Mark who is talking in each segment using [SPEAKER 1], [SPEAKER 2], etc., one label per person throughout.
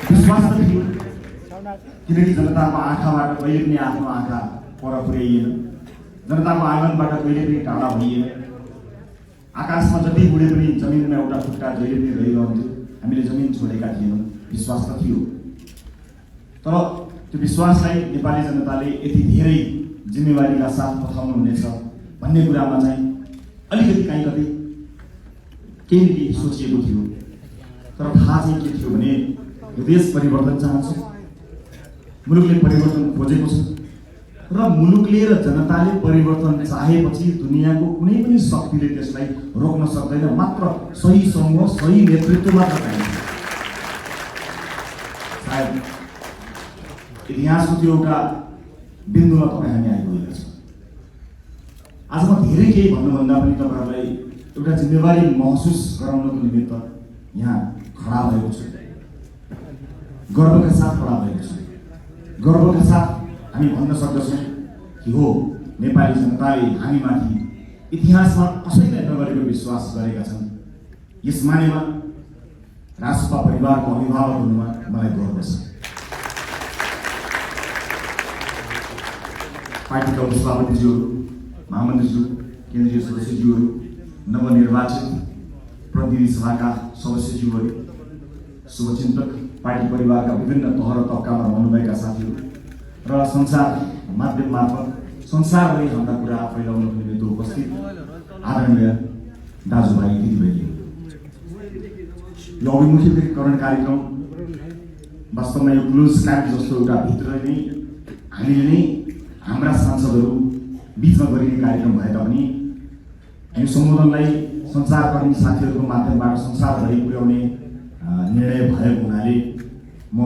[SPEAKER 1] विश्वास त थियो किनकि जनताको आँखाबाट कहिले पनि आफ्नो आँखा पर पुर्याइएन, जनताको आँगनबाट कहिले पनि टाढा भइएन। आकाशमा जति उडे पनि जमिनमा एउटा खुट्टा जहिले पनि रहिरहन्थ्यो। हामीले जमिन छोडेका थिएनौँ, विश्वास त थियो। तर त्यो विश्वासलाई नेपाली जनताले यति धेरै जिम्मेवारीका साथ पठाउनुहुनेछ भन्ने कुरामा चाहिँ अलिकति कहीँ कतै केही न केही सोचिएको थियो। तर थाहा चाहिँ के थियो भने यो देश परिवर्तन चाहन्छ, मुलुकले परिवर्तन खोजेको छ र मुलुकले र जनताले परिवर्तन चाहेपछि दुनियाँको कुनै पनि शक्तिले त्यसलाई रोक्न सक्दैन। मात्र सही समूह, सही नेतृत्व मात्र चाहिन्छ। सायद इतिहासको त्यो एउटा बिन्दुमा तपाईँ हामी आइपुगेका छौँ। आज म धेरै केही भन्नुभन्दा पनि तपाईँहरूलाई एउटा जिम्मेवारी महसुस गराउनको निमित्त यहाँ खडा भएको छु, गर्वका साथ खडा भएको छु। गर्वका साथ हामी भन्न सक्दछौँ कि हो, नेपाली जनताले हामीमाथि इतिहासमा कसैले नगरेको विश्वास गरेका छन्। यस मानेमा राष्ट्रपा परिवारको अभिभावक हुनुमा मलाई गर्व छ। पार्टीका सभापतिज्यूहरू, महामन्त्रीज्यू, केन्द्रीय सदस्यज्यूहरू, नवनिर्वाचित प्रतिनिधि सभाका सदस्यज्यूहरू, शुभचिन्तक, पार्टी परिवारका विभिन्न तह र तबकामा रहनुभएका साथीहरू र सञ्चार माध्यम मार्फत संसारभरि हाम्रा कुरा फैलाउनको निमित्त उपस्थित आदरणीय दाजुभाइ दिदीबहिनीहरू, यो अभिमुखीकरण कार्यक्रम वास्तवमा यो क्लोज क्याम्प जस्तो एउटा भित्र नै हामीले नै हाम्रा सांसदहरू बिचमा गरिने कार्यक्रम भए तापनि यो सम्बोधनलाई सञ्चारकर्मी साथीहरूको माध्यमबाट संसारभरि पुर्याउने निर्णय भएको हुनाले म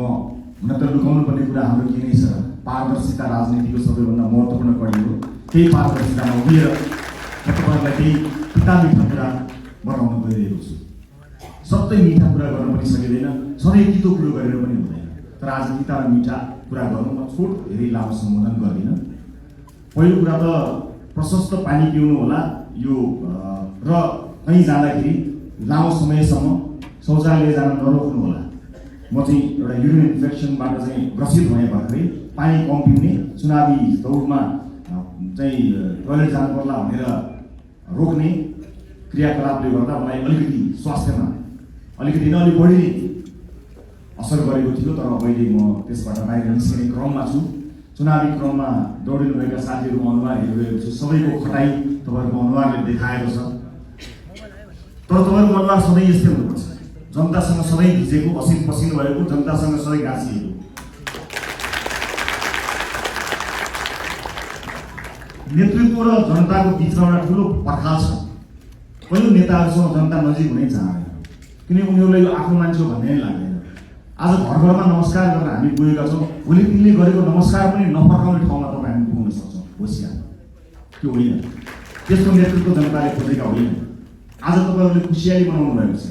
[SPEAKER 1] हुन त लुकाउनु पर्ने कुरा हाम्रो के नै छ, पारदर्शिता राजनीतिको सबैभन्दा महत्त्वपूर्ण कडी हो। त्यही पारदर्शितामा उभिएर तपाईँहरूलाई त्यही पिता मिठा कुरा बताउन गइरहेको छु। सबै मिठा कुरा गर्न पनि सकिँदैन, सधैँ तितो कुरो गरेर पनि हुँदैन। तर आज पिता र मिठा कुरा गर्नु म छोट धेरै लामो सम्बोधन गर्दिनँ। पहिलो कुरा त प्रशस्त पानी पिउनु होला यो र कहीँ जाँदाखेरि लामो समयसम्म शौचालय जान नरोक्नु होला। म चाहिँ एउटा युरिन इन्फेक्सनबाट चाहिँ ग्रसित भएँ भर्खरै। पानी कम पिउने, चुनावी दौडमा चाहिँ टोयलेट जानु पर्ला भनेर रोक्ने क्रियाकलापले गर्दा मलाई अलिकति स्वास्थ्यमा अलिकति न अलिक बढी असर गरेको थियो। तर अहिले म त्यसबाट बाहिर निस्किने क्रममा छु। चुनावी क्रममा दौडिनुभएका साथीहरूको अनुहार हेरिरहेको छु, सबैको खटाइ तपाईँहरूको अनुहारले देखाएको छ। तर तपाईँहरूको अनुहार सधैँ यस्तै हुनुपर्छ, जनतासँग सधैँ भिजेको, असिन पसिन भएको, जनतासँग सधैँ गाँसिएको। नेतृत्व र जनताको बिचमा एउटा ठुलो पर्खाल छ। कहिले नेताहरूसँग जनता नजिक हुनै चाहँदैन, किनकि उनीहरूलाई यो आफ्नो मान्छे हो भन्ने नै लाग्दैन। आज घर घरमा नमस्कार गरेर हामी पुगेका छौँ, भोलि तिमीले गरेको नमस्कार पनि नफर्काउने ठाउँमा तपाईँ हामी पुग्न सक्छौँ। होसियार त्यो होइन, त्यस्तो नेतृत्व जनताले खोजेका होइन। आज तपाईँहरूले खुसियाली बनाउनु भएको छ।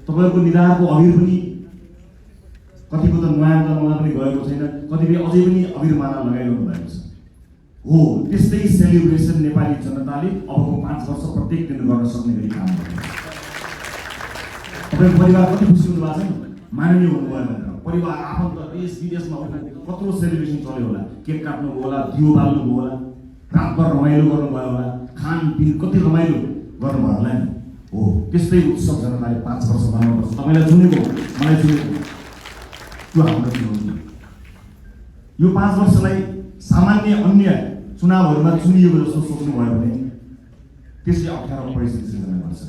[SPEAKER 1] तपाईँहरूको निधारको अभिर पनि कतिको त न्वायाङ्कनमा पनि गएको छैन, कतिपय अझै पनि अभिर माला लगाइरहनु भएको छ। हो, त्यस्तै सेलिब्रेसन नेपाली जनताले अबको 5 वर्ष प्रत्येक दिन गर्न सक्ने गरी काम गर्नु। तपाईँको परिवार कति खुसी हुनु भएको छ नि, माननीय हुनुभयो भनेर। परिवार आफन्त देश विदेशमा कत्रो सेलिब्रेसन चल्यो होला, केक काट्नुभयो होला, दियो बाल्नुभयो होला, रातभर रमाइलो गर्नुभयो होला, खानपिन कति रमाइलो गर्नुभयो होला नि। हो, त्यस्तै उत्सव जनताले 5 वर्ष बनाउनुपर्छ। तपाईँलाई चुनेको, मलाई चुनेको, त्यो हाम्रो चुनौती। यो 5 वर्षलाई सामान्य अन्य चुनावहरूमा चुनिएको जस्तो सोच्नुभयो भने त्यसले अप्ठ्यारो परिस्थिति सिर्जना गर्छ।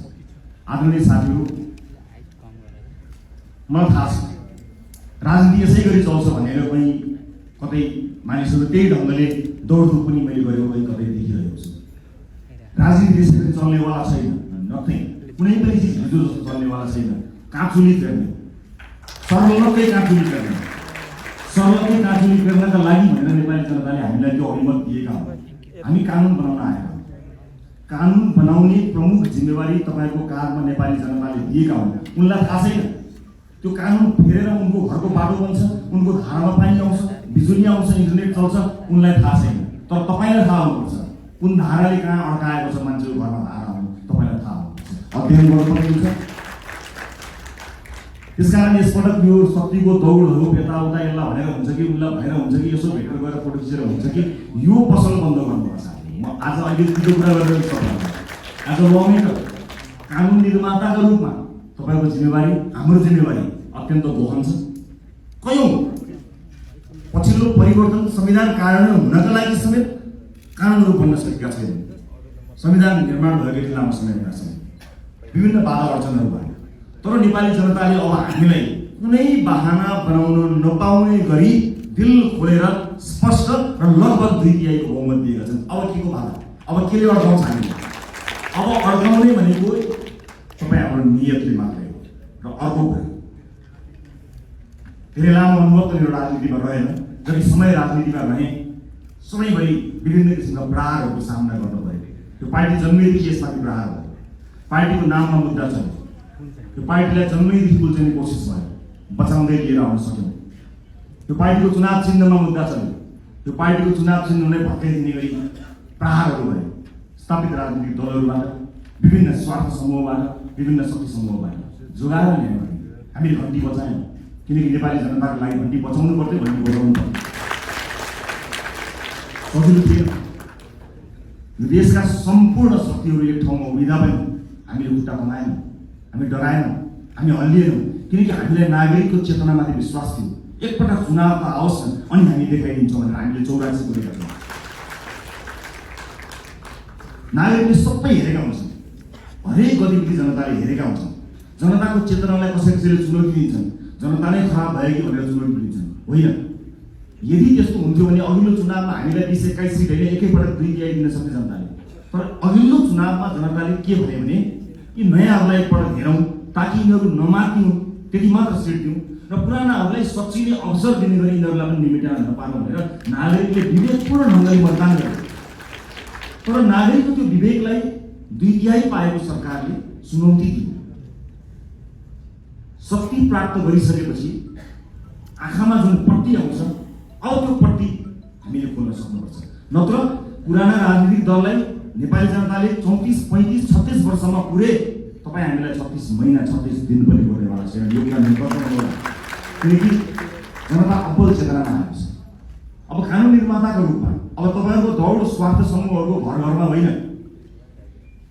[SPEAKER 1] आदरणीय साथीहरू, मलाई थाहा छ राजनीति यसै गरी चल्छ भनेर पनि कतै मानिसहरू त्यही ढङ्गले दौडधुप पनि मैले गरेको कतै देखिरहेको छु। राजनीति त्यसै गरी चल्नेवाला छैन, नथिङ, कुनै पनि चिज हिजो जस्तो चल्नेवाला छैन। काँचुली फेर्ने, सर्वलकै काँचुली फेर्ने, सर्वकै काँचुली फेर्नका लागि भनेर नेपाली जनताले हामीलाई त्यो अभिमत दिएका हुन्। हामी कानुन बनाउन आएका हौँ। कानुन बनाउने प्रमुख जिम्मेवारी तपाईँको काँधमा नेपाली जनताले दिएका हुन्। उनलाई थाहा छैन त्यो कानुन फेरेर उनको घरको बाटो बन्छ, उनको धारामा पानी आउँछ, बिजुली आउँछ, इन्टरनेट चल्छ, उनलाई थाहा छैन। तर तपाईँलाई थाहा हुनुपर्छ कुन धाराले कहाँ अड्काएको छ मान्छेको घरमा धारा आउनु, तपाईँलाई थाहा हुनुपर्छ। अध्ययन गर्नुपर्ने हुन्छ। त्यसकारण यसपटक यो शक्तिको दौडहरू यताउता यसलाई भनेर हुन्छ कि उसलाई भनेर हुन्छ कि यसो भेटेर गएर फोटो खिचेर हुन्छ कि यो पसल बन्द गर्नुपर्छ। म आज अहिले त्यो कुरा गरेर सक्छु। आज लमेकर कानुन निर्माताका रूपमा तपाईँको जिम्मेवारी, हाम्रो जिम्मेवारी अत्यन्त गहन छ। कयौं पछिल्लो परिवर्तन संविधान कार्यान्वयन हुनका लागि समेत कानुनहरू बन्न सकेका छैनन्। संविधान निर्माण भएको यति लामो समय हुन छैन, विभिन्न बाधा अडचनहरू भए। तर नेपाली जनताले अब हामीलाई कुनै बहाना बनाउन नपाउने गरी दिल खोलेर स्पष्ट र लगभग 2/3 बहुमत दिएका छन्। अब के को बाधा? अब केले अड्काउँछ हामीले? अब अड्काउने भनेको तपाईँ हाम्रो नियतले मात्रै हो। र अर्को कुरा, धेरै लामो अनुभव त मेरो राजनीतिमा रहेन। जति समय राजनीतिमा रहे सबैभरि विभिन्न किसिमका प्रहारहरूको सामना गर्नु पऱ्यो। त्यो पार्टी जन्मेदेखि यसमाथि प्रहार भयो, पार्टीको नाममा मुद्दा छ, त्यो पार्टीलाई जन्मैदेखि उल्झने कोसिस भयो, बचाउँदै लिएर आउन सक्यौँ। त्यो पार्टीको चुनाव चिन्हमा मुद्दा चल्यो, त्यो पार्टीको चुनाव चिन्हलाई भत्काइदिने गरी प्रहारहरू भए स्थापित राजनीतिक दलहरूबाट, विभिन्न स्वार्थ समूहबाट, विभिन्न शक्ति समूहबाट जोगाएर ल्यायौँ। हामीले घन्टी बचायौँ, किनकि नेपाली जनताको लागि घन्टी बचाउनु पर्थ्यो, घन्टी बजाउनु पर्थ्यो। सजिलो थिएन। यो देशका सम्पूर्ण शक्तिहरू एक ठाउँमा उभिँदा पनि हामीले खुट्टा कमाएनौँ, हामी डराएनौँ, हामी हल्लिएनौँ, किनकि हामीलाई नागरिकको चेतनामाथि विश्वास थियो। एकपटक चुनाव त आओस् अनि हामी देखाइदिन्छौँ भनेर हामीले 84 बोलेका थियौँ। नागरिकले सबै हेरेका हुन्छन्, हरेक गतिविधि जनताले हेरेका हुन्छन्। जनताको चेतनालाई कसैले चुनौती दिन्छन्, जनता नै खराब भयो कि भनेर चुनौती दिन्छन्। होइन, यदि त्यस्तो हुन्थ्यो भने अघिल्लो चुनावमा हामीलाई 20-21 सिट होइन एकैपटक 2/3 दिन सक्ने जनताले। तर अघिल्लो चुनावमा जनताले के भन्यो भने यी नयाँहरूलाई एकपटक हेरौँ ताकि यिनीहरू नमातिउन्, त्यति मात्र सिट दिउँ र पुरानाहरूलाई सच्चिने अवसर दिने गरी यिनीहरूलाई पनि निमेटन नपारौँ भनेर नागरिकले विवेकपूर्ण ढङ्गले मतदान गर्यो। तर नागरिकको त्यो विवेकलाई 2/3 पाएको सरकारले चुनौती दियो। शक्ति प्राप्त गरिसकेपछि आँखामा जुन पट्टी आउँछ, अब त्यो पट्टी हामीले खोल्न सक्नुपर्छ। नत्र पुराना राजनीतिक दललाई नेपाली जनताले 34, 35, 36 वर्षमा पुरे तपाईँ हामीलाई 36 महिना 36 दिन पनि गर्नेवाला छैन। यो कुरा निर्भर, किनकि जनता अब्बल चेतनामा आएको छ। अब कानुन निर्माताको रूपमा अब तपाईँहरूको दौड स्वार्थ समूहहरूको घर घरमा होइन।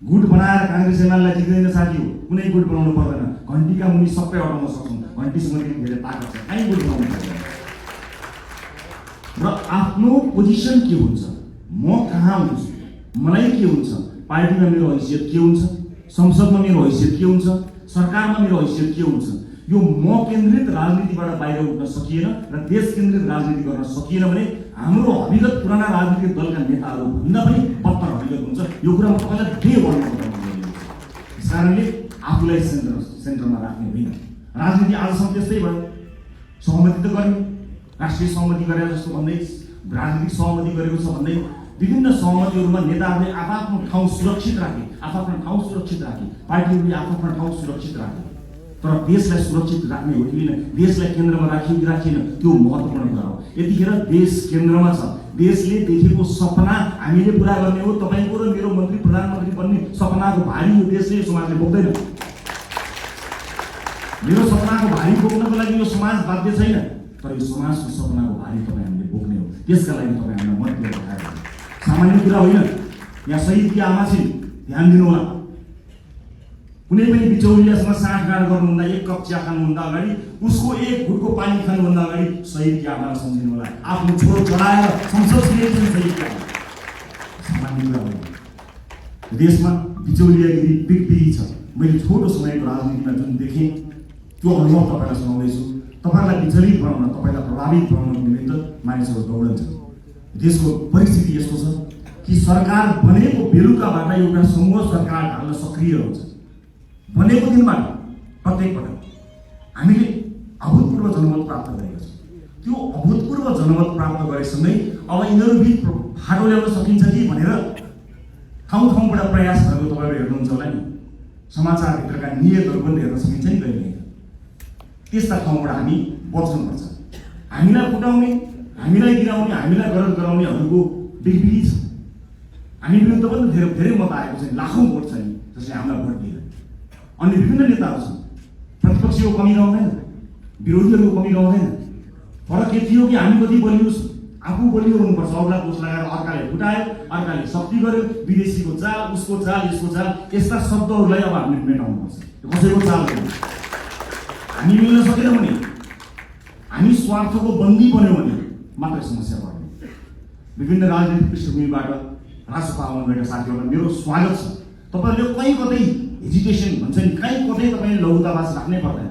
[SPEAKER 1] गुट बनाएर काङ्ग्रेस एमालेलाई जित्दैन साथी हो, कुनै गुट बनाउनु पर्दैन। घन्टीका मुनि सबै अटाउन सक्छौँ, घन्टीसँग धेरै ताकत छ, कहीँ गुट बनाउनु पर्दैन। र आफ्नो पोजिसन के हुन्छ, म कहाँ हुन्छु, मलाई के हुन्छ, पार्टीमा मेरो हैसियत के हुन्छ, संसदमा मेरो हैसियत के हुन्छ, सरकारमा मेरो हैसियत के हुन्छ, यो म केन्द्रित राजनीतिबाट बाहिर उठ्न सकिएन र देश केन्द्रित राजनीति गर्न सकिएन भने हाम्रो हविगत पुराना राजनीतिक दलका नेताहरू भन्दा पनि बत्तर हविगत हुन्छ। यो कुरा म तपाईँलाई डे वानमा बताउनु पर्यो। त्यस कारणले आफूलाई सेन्टरमा राख्ने होइन। राजनीति आजसम्म त्यस्तै भयो, सहमति त गर्यो, राष्ट्रिय सहमति गरेर जस्तो भन्दै, राजनीतिक सहमति गरेको छ भन्दै विभिन्न सहमतिहरूमा नेताहरूले आफ्नो ठाउँ सुरक्षित राखे, आफ्नो ठाउँ सुरक्षित राखे, पार्टीहरूले आफ्नो ठाउँ सुरक्षित राखे। तर देशलाई सुरक्षित राख्ने हो कि देशलाई केन्द्रमा राखियो कि राखिएन त्यो महत्त्वपूर्ण कुरा हो। यतिखेर देश केन्द्रमा छ, देशले देखेको सपना हामीले पुरा गर्ने हो। तपाईँको र मेरो मन्त्री प्रधानमन्त्री बन्ने सपनाको भारी यो देशले, समाजले बोक्दैन। मेरो सपनाको भारी बोक्नको लागि यो समाज बाध्य छैन, तर यो समाजको सपनाको भारी तपाईँ हामीले बोक्ने हो। त्यसका लागि तपाईँ हामीलाई मत दिएर पठाएको सामान्य कुरा होइन। यहाँ शहीदकी आमा छिन्, ध्यान दिनुहोला। कुनै पनि बिचौलियासँग साँठगाँठ गर्नुभन्दा, एक कप चिया खानुभन्दा अगाडि, उसको एक घुटको पानी खानुभन्दा अगाडि शहीदकी आमालाई सम्झिनु होला। आफ्नो छोरो चढाएर संसद छिरेको शहीदकी आमा सामान्य कुरा होइन। देशमा बिचौलियागिरी बिग्री छ। मैले छोटो समयको राजनीतिमा जुन देखेँ त्यो अनुभव तपाईँलाई सुनाउँदैछु। तपाईँलाई विचलित बनाउन, तपाईँलाई प्रभावित बनाउनको निमित्त मानिसहरू दौडन्छन्। देशको परिस्थिति यस्तो छ कि सरकार बनेको बेलुकाबाट एउटा समूह सरकार ढाल्न सक्रिय हुन्छ। बनेको दिनबाट प्रत्येक पटक हामीले अभूतपूर्व जनमत प्राप्त गरेका छौँ। त्यो अभूतपूर्व जनमत प्राप्त गरेसँगै अब यिनीहरू बिच फाटो ल्याउन सकिन्छ कि भनेर ठाउँ ठाउँबाट प्रयास गरेको तपाईँहरू हेर्नुहुन्छ होला नि। समाचारभित्रका नियतहरू पनि हेर्न सकिन्छ नि कहिले। त्यस्ता ठाउँबाट हामी बच्नुपर्छ। हामीलाई फुटाउने, हामीलाई गिराउने, हामीलाई गलत गराउनेहरूको बिग्बिगी छ। हामी विरुद्ध पनि धेरै मत आएको छ, लाखौँ भोट छ नि जसले हामीलाई भोट दिएर। अनि विभिन्न नेताहरू छन्, प्रतिपक्षीय कमी रहँदैन, विरोधीहरूको कमी रहँदैन। फरक के थियो कि हामी कति बलियो, आफू बलियो हुनुपर्छ, अरूलाई दोष लगाएर अर्काले फुटायो, अर्काले शक्ति गर्यो, विदेशीको चाल, उसको चाल, यसको चाल, यस्ता शब्दहरूलाई अब हामीले मेटाउनुपर्छ। कसैको चाल होइन। हामी मिल्न सकेनौँ भने, हामी स्वार्थको बन्दी बन्यौँ भने मात्रै समस्या पर्ने। विभिन्न राजनीतिक पृष्ठभूमिबाट राजसभा आउनुभएका साथीहरूलाई मेरो स्वागत छ। तपाईँहरूले कहीँ कतै हेजिटेसन भन्छ नि, कहीँ कतै तपाईँले लघुतावास राख्नै पर्दैन।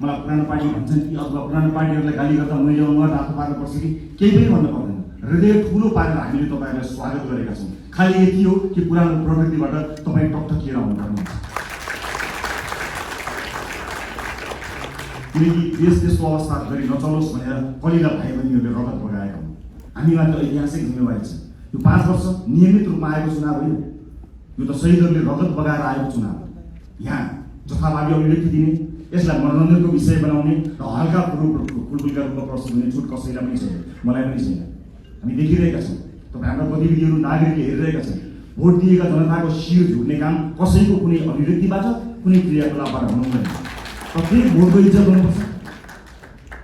[SPEAKER 1] मलाई पुरानो पार्टी भन्छन् कि अथवा पुरानो पार्टीहरूलाई गाली गर्दा मैले अनुहार रातो पार्नुपर्छ कि केही पनि भन्नु पर्दैन। हृदय ठुलो पारेर हामीले तपाईँहरूलाई स्वागत गरेका छौँ। खालि यति हो कि पुरानो प्रवृत्तिबाट तपाईँ टकटकिएर आउनुपर्ने हुन्छ। किनकि देश त्यस्तो अवस्था गरी नचलोस् भनेर कलिला भाइ बहिनीहरूले रगत बगाएका हुन्। हामीमा त ऐतिहासिक जिम्मेवारी छ। यो 5 वर्ष नियमित रूपमा आएको चुनाव होइन, यो त शहीदहरूले रगत बगाएर आएको चुनाव हो। यहाँ जथाभावी अभिव्यक्ति दिने, यसलाई मनोरञ्जनको विषय बनाउने र हल्का फुलफुलका रूपमा प्रस्तुत हुने छुट कसैलाई पनि छैन, मलाई पनि छैन। हामी देखिरहेका छौँ, तपाईँ हाम्रा प्रतिनिधिहरू नागरिकले हेरिरहेका छन्। भोट दिएका जनताको शिर झुक्ने काम कसैको कुनै अभिव्यक्तिबाट, कुनै क्रियाकलापबाट हुनु हुँदैन। प्रत्येक भोटको इज्जत हुनुपर्छ।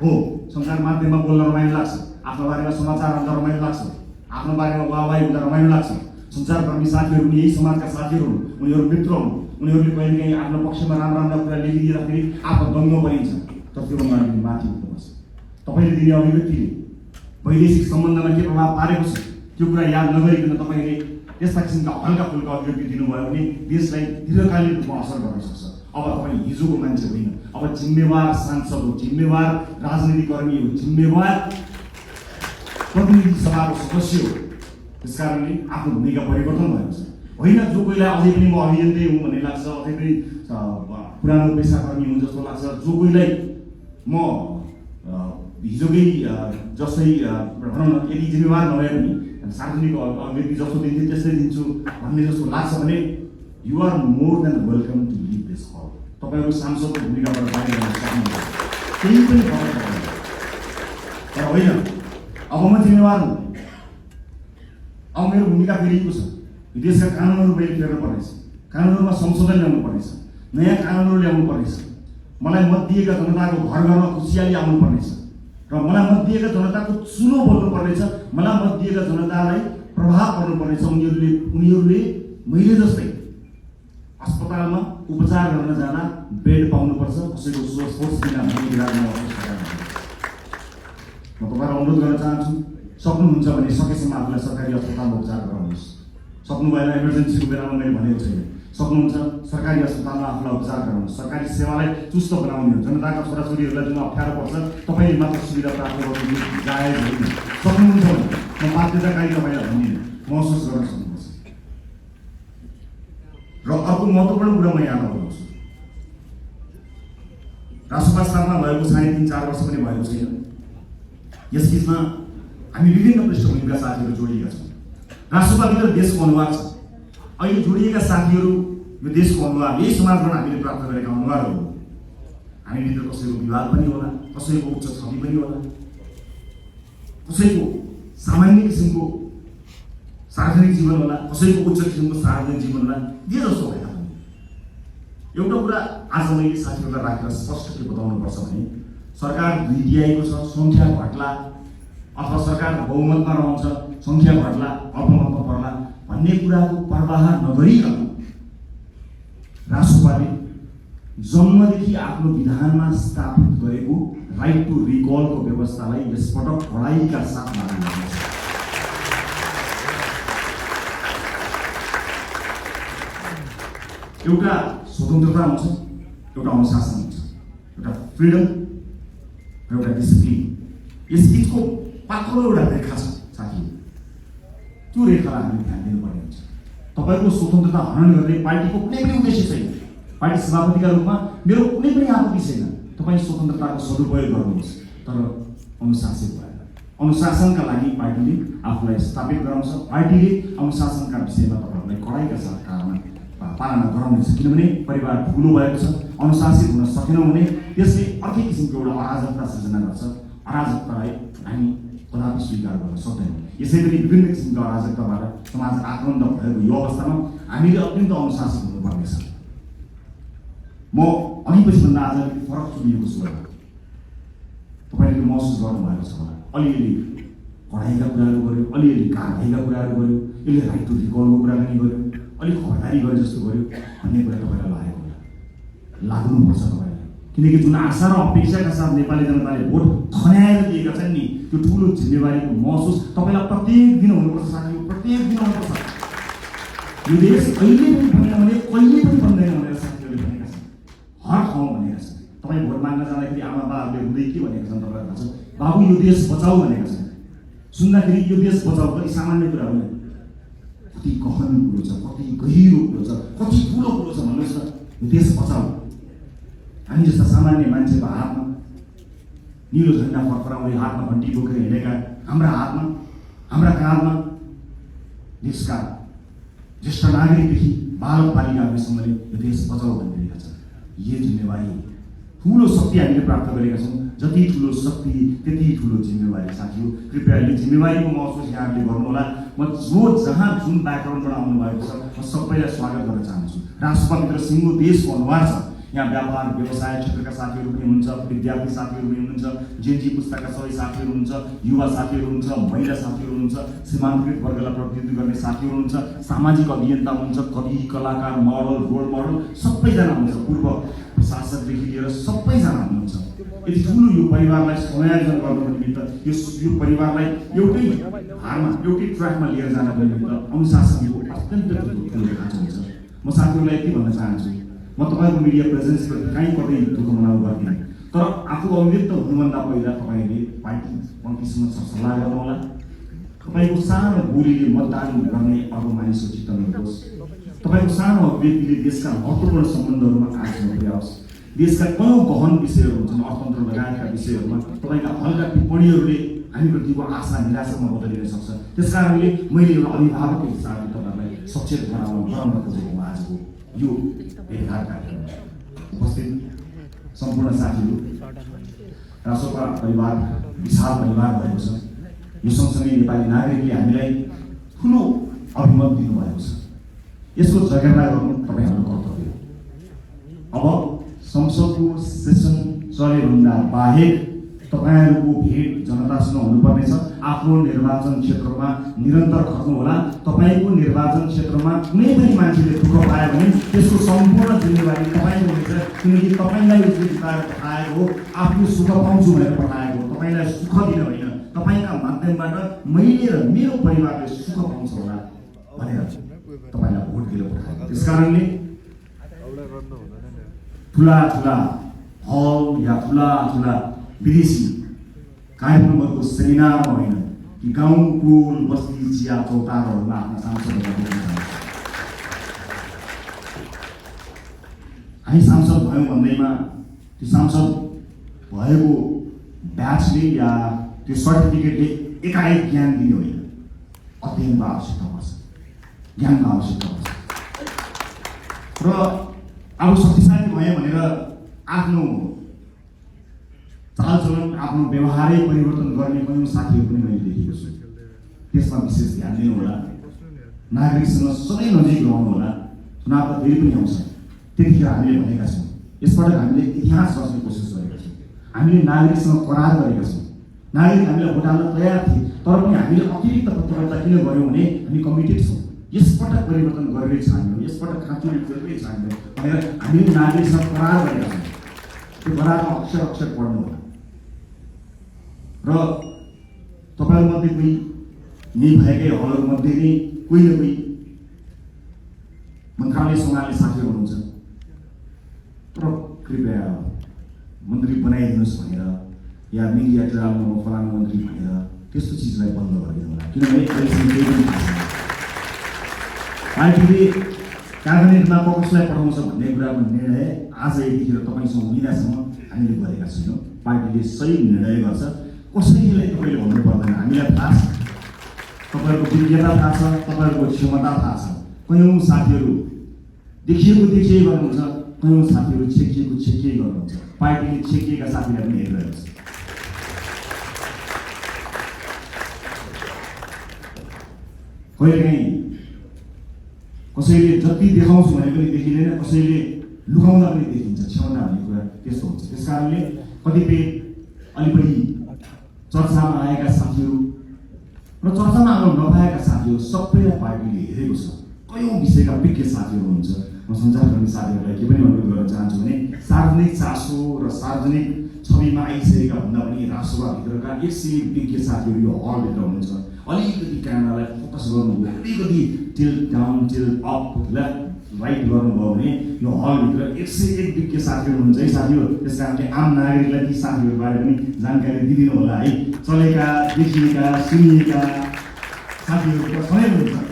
[SPEAKER 1] हो, सञ्चार माध्यममा बोल्न रमाइलो लाग्छ, आफ्नो बारेमा समाचार आउँदा रमाइलो लाग्छ, आफ्नो बारेमा वाहवाही हुँदा रमाइलो लाग्छ। सञ्चारकर्मी साथीहरू पनि यही समाजका साथीहरू हुन्, उनीहरू मित्र हुन्। उनीहरूले कहिलेकाहीँ आफ्नो पक्षमा राम्रा कुरा लेखिदिँदाखेरि आफ्नो दङ्ग परिन्छ। तर त्योभन्दा अलिकति माथि उठ्नुपर्छ। तपाईँले दिने अभिव्यक्तिले वैदेशिक सम्बन्धमा के प्रभाव पारेको छ त्यो कुरा याद नगरिकन तपाईँले त्यस्ता किसिमका हल्का फुल्का अभिव्यक्ति दिनुभयो भने देशलाई दीर्घकालीन रूपमा असर गर्न सक्छ। अब तपाईँ हिजोको मान्छे होइन, अब जिम्मेवार सांसद हो, जिम्मेवार राजनीतिकर्मी हो, जिम्मेवार प्रतिनिधि सभाको सदस्य हो। त्यस कारणले आफ्नो भूमिका परिवर्तन भएको छ। होइन जो कोहीलाई अझै पनि म अभियन्ता हुँ भन्ने लाग्छ, अझै पनि पुरानो पेसाकर्मी हुँ जस्तो लाग्छ, जो कोहीलाई म हिजोकै जस्तै भनौँ न यदि जिम्मेवार नभए पनि सार्वजनिक अभिव्यक्ति जस्तो दिन्छु त्यस्तै दिन्छु भन्ने जस्तो लाग्छ भने you are more than welcome to leave this hall. तपाईँहरू सांसदको भूमिकाबाट बाहिर गर्न सक्नुहुन्छ, केही पनि फरक पर्दैन। तर होइन, अब म जिम्मेवार हुँ, अब मेरो भूमिका फेरिएको छ। देशका कानुनहरू मैले फेर्नु पर्नेछ, कानुनहरूमा संशोधन ल्याउनु पर्नेछ, नयाँ कानुनहरू ल्याउनु पर्नेछ। मलाई मत दिएका जनताको घर घरमा खुसियाली आउनु पर्नेछ र मलाई मत दिएका जनताको चुलो बोल्नु पर्नेछ। मलाई मत दिएका जनतालाई प्रभाव पर्नुपर्नेछ। उनीहरूले मैले जस्तै अस्पतालमा उपचार गर्न जाँदा बेड पाउनुपर्छ, कसैको सोर्स बिना भन्ने विधानमा म तपाईँलाई अनुरोध गर्न चाहन्छु, सक्नुहुन्छ भने सकेसम्म आफूलाई सरकारी अस्पतालमा उपचार गराउनुहोस्। सक्नु भएन, इमर्जेन्सीको बेलामा मैले भनेको छैन, सक्नुहुन्छ सरकारी अस्पतालमा आफूलाई उपचार गराउनुहोस्। सरकारी सेवालाई चुस्त बनाउने हो। जनताका छोराछोरीहरूलाई जुन अप्ठ्यारो पर्छ तपाईँले मात्र सुविधा प्राप्त गर्नु जायज होइन। सक्नुहुन्छ भने म बाध्यताकारी तपाईँलाई भन्दिनँ, महसुस गर्न सक्नुपर्छ। र अर्को महत्त्वपूर्ण कुरा म यहाँ लगाउँछु, राष्ट्रपति स्थापना भएको 3.5-4 वर्ष पनि भएको छैन। यस बिचमा हामी विभिन्न पृष्ठभूमिका साथीहरू जोडिएका छौँ। राष्ट्रपतिभित्र देशको अनुवाद छ। अहिले जोडिएका साथीहरू यो देशको अनुवाद, यही समाजबाट हामीले प्राप्त गरेका अनुवादहरू हो। हामीभित्र कसैको विवाद पनि होला, कसैको उच्च छवि पनि होला, कसैको सामान्य किसिमको सार्वजनिक जीवन होला, कसैको उच्च किसिमको सार्वजनिक जीवन होला, जे जस्तो भए पनि एउटा कुरा आज मैले साथीहरूलाई राखेर स्पष्ट के बताउनुपर्छ भने सरकार दुईटियाएको छ, सङ्ख्या घट्ला अथवा सरकार बहुमतमा रहन्छ, सङ्ख्या घट्ला अल्पमतमा पर्ला भन्ने कुराको पर्वाह नगरिकन राष्ट्रपतिले जन्मदेखि आफ्नो विधानमा स्थापित गरेको राइट टु रिकलको व्यवस्थालाई यसपटक कडाइका साथ लागू गर्नेछ। एउटा स्वतन्त्रता हुन्छ, एउटा अनुशासन हुन्छ, एउटा फ्रिडम र एउटा डिसिप्लिन। यस बिचको पातलो एउटा रेखा छ साथी, त्यो रेखालाई हामीले ध्यान दिनुपर्ने हुन्छ। तपाईँको स्वतन्त्रता हनन गर्ने पार्टीको कुनै पनि उद्देश्य छैन। पार्टी सभापतिका रूपमा मेरो कुनै पनि आपत्ति छैन, तपाईँ स्वतन्त्रताको सदुपयोग गर्नुहोस्, तर अनुशासित भएर। अनुशासनका लागि पार्टीले आफूलाई स्थापित गराउँछ। पार्टीले अनुशासनका विषयमा तपाईँहरूलाई कडाइका साथ पालना गराउनेछ। किनभने परिवार ठुलो भएको छ, अनुशासित हुन सकेनौँ भने त्यसले अर्कै किसिमको एउटा अराजकता सृजना गर्छ। अराजकतालाई हामी कदापि स्वीकार गर्न सक्दैनौँ। यसै गरी विभिन्न किसिमका अराजकताबाट समाज आक्रमण भएको यो अवस्थामा हामीले अत्यन्त अनुशासित हुनुपर्नेछ। म अघिपछि भन्दा आज अलिकति फरक चुनिएको छु होला। तपाईँले महसुस गर्नुभएको छ होला। अलिअलि पढाइका कुराहरू गर्यो, अलिअलि कारबाहीका कुराहरू गर्यो, यसले राइट टु रिकलको कुराकानी गर्यो, अलिक खबरदारी गरे जस्तो गर्यो भन्ने कुरा तपाईँलाई लागेको होला। लाग्नुपर्छ तपाईँलाई, किनकि जुन आशा र अपेक्षाका साथ नेपाली जनताले भोट खन्याएर दिएका छन् नि, त्यो ठुलो जिम्मेवारीको महसुस तपाईँलाई प्रत्येक दिन हुनुपर्छ साथीहरू, प्रत्येक दिन हुनुपर्छ। यो देश कहिले पनि बन्दैन भने कहिले पनि बन्दैन भनेर साथीहरूले भनेका छन्, हर ठाउँ भनेका छन्। तपाईँ भोट माग्न जाँदाखेरि आमा बाबाहरूले हुँदै के भनेका छन् तपाईँलाई थाहा छ? बाबु यो देश बचाऊ भनेका छन्। सुन्दाखेरि यो देश बचाऊ कति सामान्य कुरा होइन, कति गहन कुरो छ, कति गहिरो कुरो छ, कति ठुलो कुरो छ भन्नुहोस् न। यो देश बचाऊ हामी जस्ता सामान्य मान्छेको हातमा, निलो झन्डा फरफराउने हातमा घन्टी बोकेर हिँडेका हाम्रा हातमा, हाम्रा काँधमा देशका ज्येष्ठ नागरिकदेखि बालक बालिकाहरूसम्मले यो देश बचाऊ भनिरहेका छन्। यो जिम्मेवारी ठुलो शक्ति हामीले प्राप्त गरेका छौँ। जति ठुलो शक्ति त्यति ठुलो जिम्मेवारी साथीहरू। कृपया यो जिम्मेवारीको महसुस यहाँहरूले गर्नुहोला। म जो जहाँ जुन ब्याकग्राउन्डबाट आउनुभएको छ म सबैलाई स्वागत गर्न चाहन्छु। राष्ट्रपतिभित्र सिङ्गो देशको अनुहार छ। यहाँ व्यापार व्यवसाय क्षेत्रका साथीहरू पनि हुनुहुन्छ, विद्यार्थी साथीहरू पनि हुनुहुन्छ, जेनजी पुस्ताका सबै साथीहरू हुनुहुन्छ, युवा साथीहरू हुनुहुन्छ, महिला साथीहरू हुनुहुन्छ, सीमान्तकृत वर्गलाई प्रतिनिधित्व गर्ने साथीहरू हुनुहुन्छ, सामाजिक अभियन्ता हुनुहुन्छ, कवि कलाकार मोडल रोल मोडल सबैजना हुनुहुन्छ, पूर्व शासकदेखि लिएर सबैजना हुनुहुन्छ। यति ठुलो यो परिवारलाई समायोजन गर्नको निमित्त, यो परिवारलाई एउटै हारमा एउटै ट्र्याकमा लिएर जानको निमित्त अनुशासनको अत्यन्त ठुलो खाँचो हुन्छ। म साथीहरूलाई यति भन्न चाहन्छु, म तपाईँको मिडिया प्रेजेन्स कहीँ कतै दुःख मनाउनु गर्दिनँ, तर आफू अभिव्यक्त हुनुभन्दा पहिला तपाईँले पार्टी पङ्क्तिसँग सल्लाह गर्नुहोला। तपाईँको सानो बोलीले मतदान गर्ने अर्को मानिसको चित्त नहोस्। तपाईँको सानो अभिव्यक्तिले देशका महत्त्वपूर्ण सम्बन्धहरूमा आँच नपुर्याओस्। देशका कयौँ गहन विषयहरू हुन्छन्, अर्थतन्त्र लगायतका विषयहरूमा तपाईँका हल्का टिप्पणीहरूले हामीप्रतिको आशा निराशामा बदलिन सक्छ। त्यस कारणले मैले एउटा अभिभावकको हिसाबले तपाईँलाई सचेत गराउन खोजेको आजको यो भेटघाट कार्यक्रममा उपस्थित सम्पूर्ण साथीहरू, रासोपा परिवार विशाल परिवार भएको छ। यो सँगसँगै नेपाली नागरिकले हामीलाई ठुलो अभिमत दिनुभएको छ। यसको जगेर्ना गर्नु तपाईँहरूको कर्तव्य हो। अब संसदको सेसन चलेभन्दा बाहेक तपाईँहरूको भेट जनतासँग हुनुपर्नेछ। आफ्नो निर्वाचन क्षेत्रमा निरन्तर खट्नुहोला। तपाईँको निर्वाचन क्षेत्रमा कुनै पनि मान्छेले दुःख पायो भने त्यसको सम्पूर्ण जिम्मेवारी तपाईँको हुनेछ, किनकि तपाईँलाई उसले जिताएर पठाएको हो, आफ्नो सुख पाउँछु भनेर पठाएको हो, तपाईँलाई सुख दिन होइन, तपाईँका माध्यमबाट मैले र मेरो परिवारले सुख पाउँछ होला भनेर तपाईँलाई भोट दिएर पठाएको। त्यस कारणले ठुला ठुला हल या ठुला ठुला विदेशी कार्यक्रमहरूको सेमिनारमा होइन कि गाउँ पुल बस्ती चिया चौताराहरूमा आफ्ना सांसदहरू हामी सांसद भयौँ भन्दैमा त्यो सांसद भएको ब्याचले या त्यो सर्टिफिकेटले एकाएक ज्ञान दिने होइन, अध्ययनको आवश्यकता पर्छ, ज्ञानको आवश्यकता पर्छ। र अब शक्तिशाली भयो भनेर आफ्नो चालचलन आफ्नो व्यवहारै परिवर्तन गर्ने कयौँ साथीहरू पनि मैले देखेको छु। त्यसमा विशेष ध्यान दिनु होला। नागरिकसँग सधैँ नजिक रहनु होला। चुनाव त फेरि पनि आउँछ, त्यतिखेर हामीले भनेका छौँ, यसपटक हामीले इतिहास रच्ने कोसिस गरेका छौँ। हामीले नागरिकसँग करार गरेका छौँ। नागरिक हामीलाई भोट हाल्न तयार थिए, तर पनि हामीले अतिरिक्त तत्परता किन गऱ्यौँ भने हामी कमिटेड छौँ। यसपटक परिवर्तन गरेरै छान्यौँ, यसपटक खाँचुरी गरेरै छान्यौँ भनेर हामीले नागरिकसँग करार गरेका छौँ। त्यो करारमा अक्षर अक्षर पढ्नु होला। र तपाईँहरूमध्ये कोही यही भएकै हलहरूमध्ये नै कोही न कोही मन्त्रालय सम्हाल्ने साथीहरू हुनुहुन्छ, तर कृपया मन्त्री बनाइदिनुहोस् भनेर या मिडिया ट्राभलमा फलानु मन्त्री भनेर त्यस्तो चिजलाई बन्द गरिदिनु होला। किनभने पार्टीले क्याबिनेटमा कसलाई पठाउँछ भन्ने कुराको निर्णय आज यतिखेर तपाईँसँग हुँदासम्म हामीले गरेका छैनौँ। पार्टीले सही निर्णय गर्छ, कसैलाई तपाईँले भन्नु पर्दैन। हामीलाई थाहा छ, तपाईँहरूको विज्ञता थाहा छ, तपाईँहरूको क्षमता थाहा छ। कयौँ साथीहरू देखिएको गर्नुहुन्छ, कयौँ साथीहरू छेकिएको गर्नुहुन्छ। पार्टीले छेकिएका साथीलाई पनि हेरिरहेको छ। कहिलेकाहीँ कसैले जति देखाउँछु भने पनि देखिँदैन, कसैले लुकाउँदा पनि देखिन्छ। क्षमता भन्ने कुरा त्यस्तो हुन्छ। त्यस कारणले कतिपय अलि बढी चर्चामा आएका साथीहरू र चर्चामा आउन नपाएका साथीहरू सबैलाई पार्टीले हेरेको छ। कयौँ विषयका विज्ञ साथीहरू हुन्छ। म सञ्चारकर्मी साथीहरूलाई के पनि अनुरोध गर्न चाहन्छु भने सार्वजनिक चासो र सार्वजनिक छविमा आइसकेका भन्दा पनि राजसभाभित्रका 101 विज्ञ साथीहरू यो हलभित्र हुनुहुन्छ। अलिकति क्यामेरालाई फोकस गर्नुभयो, अलिकति tilt down tilt up left right गर्नुभयो भने यो हलभित्र 101 विज्ञ साथीहरू हुनुहुन्छ है साथीहरू। त्यस कारणले आम नागरिकलाई ती साथीहरूबारे पनि जानकारी दिदिनु होला है। चलेका देखिएका सुनिएका साथीहरू त सधैँ हुनुहुन्छ,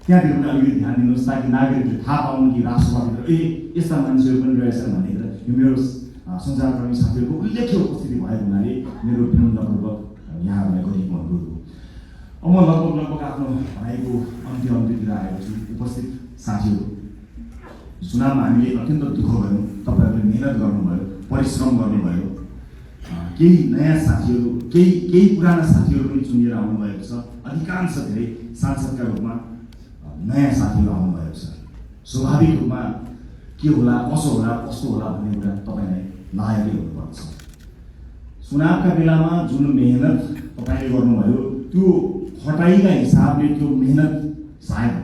[SPEAKER 1] त्यहाँतिर पनि अलिकति ध्यान दिनुहोस् ताकि नागरिकले थाहा पाउन् कि राष्ट्रवादीहरू यस्ता मान्छेहरू पनि रहेछन् भनेर। यो मेरो सञ्चारकर्मी साथीहरूको उल्लेख्य उपस्थिति भएको हुनाले मेरो विनम्रपूर्वक यहाँहरूलाई गरिएको अनुरोध हो। अब म लगभग आफ्नो भनाइको अन्त्यतिर आएको छु। उपस्थित साथीहरू, चुनावमा हामीले अत्यन्त दुःख गयौँ, तपाईँहरूले मेहनत गर्नुभयो, परिश्रम गर्नुभयो। केही नयाँ साथीहरू, केही पुराना साथीहरू पनि चुनिएर आउनुभएको छ। अधिकांश धेरै सांसदका रूपमा नयाँ साथीहरू आउनुभएको छ। स्वाभाविक रूपमा के होला, कसो होला, कस्तो होला भन्ने कुरा तपाईँलाई लागेकै हुनुपर्छ। चुनावका बेलामा जुन मेहनत तपाईँले गर्नुभयो त्यो खटाइका हिसाबले त्यो मेहनत सायद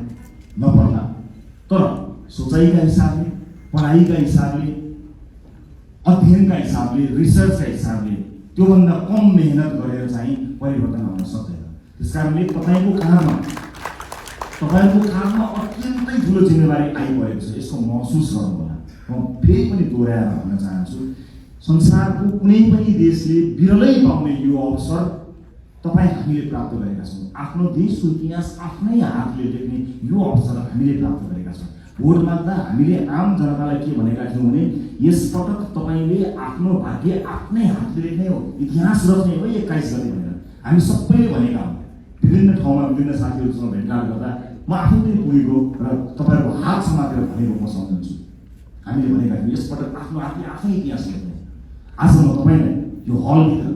[SPEAKER 1] नपर्ला, तर सोचाइका हिसाबले, पढाइका हिसाबले, अध्ययनका हिसाबले, रिसर्चका हिसाबले त्योभन्दा कम मेहनत गरेर चाहिँ परिवर्तन आउन सक्दैन। त्यस कारणले तपाईँको काँधमा अत्यन्तै ठुलो जिम्मेवारी आइपरेको छ। यसको महसुस गर्नु होला। म फेरि पनि दोहोऱ्याएर भन्न चाहन्छु, संसारको कुनै पनि देशले बिरलै पाउने यो अवसर तपाईँ हामीले प्राप्त गरेका छौँ। आफ्नो देशको इतिहास आफ्नै हातले लेख्ने यो अवसर हामीले प्राप्त गरेका छौँ। भोट माग्दा हामीले आम जनतालाई के भनेका थियौँ भने यसपटक तपाईँले आफ्नो भाग्य आफ्नै हातले लेख्ने हो, इतिहास रच्ने हो 21 गते भनेर हामी सबैले भनेका हौँ। विभिन्न ठाउँमा विभिन्न साथीहरूसँग भेटघाट गर्दा म आफै पनि पुगेको र तपाईँहरूको हात समातेर भनेको म सम्झन्छु। हामीले भनेका थियौँ यसपटक आफ्नो हातले आफ्नै इतिहास लेख्ने। आज म तपाईँलाई यो हलभित्र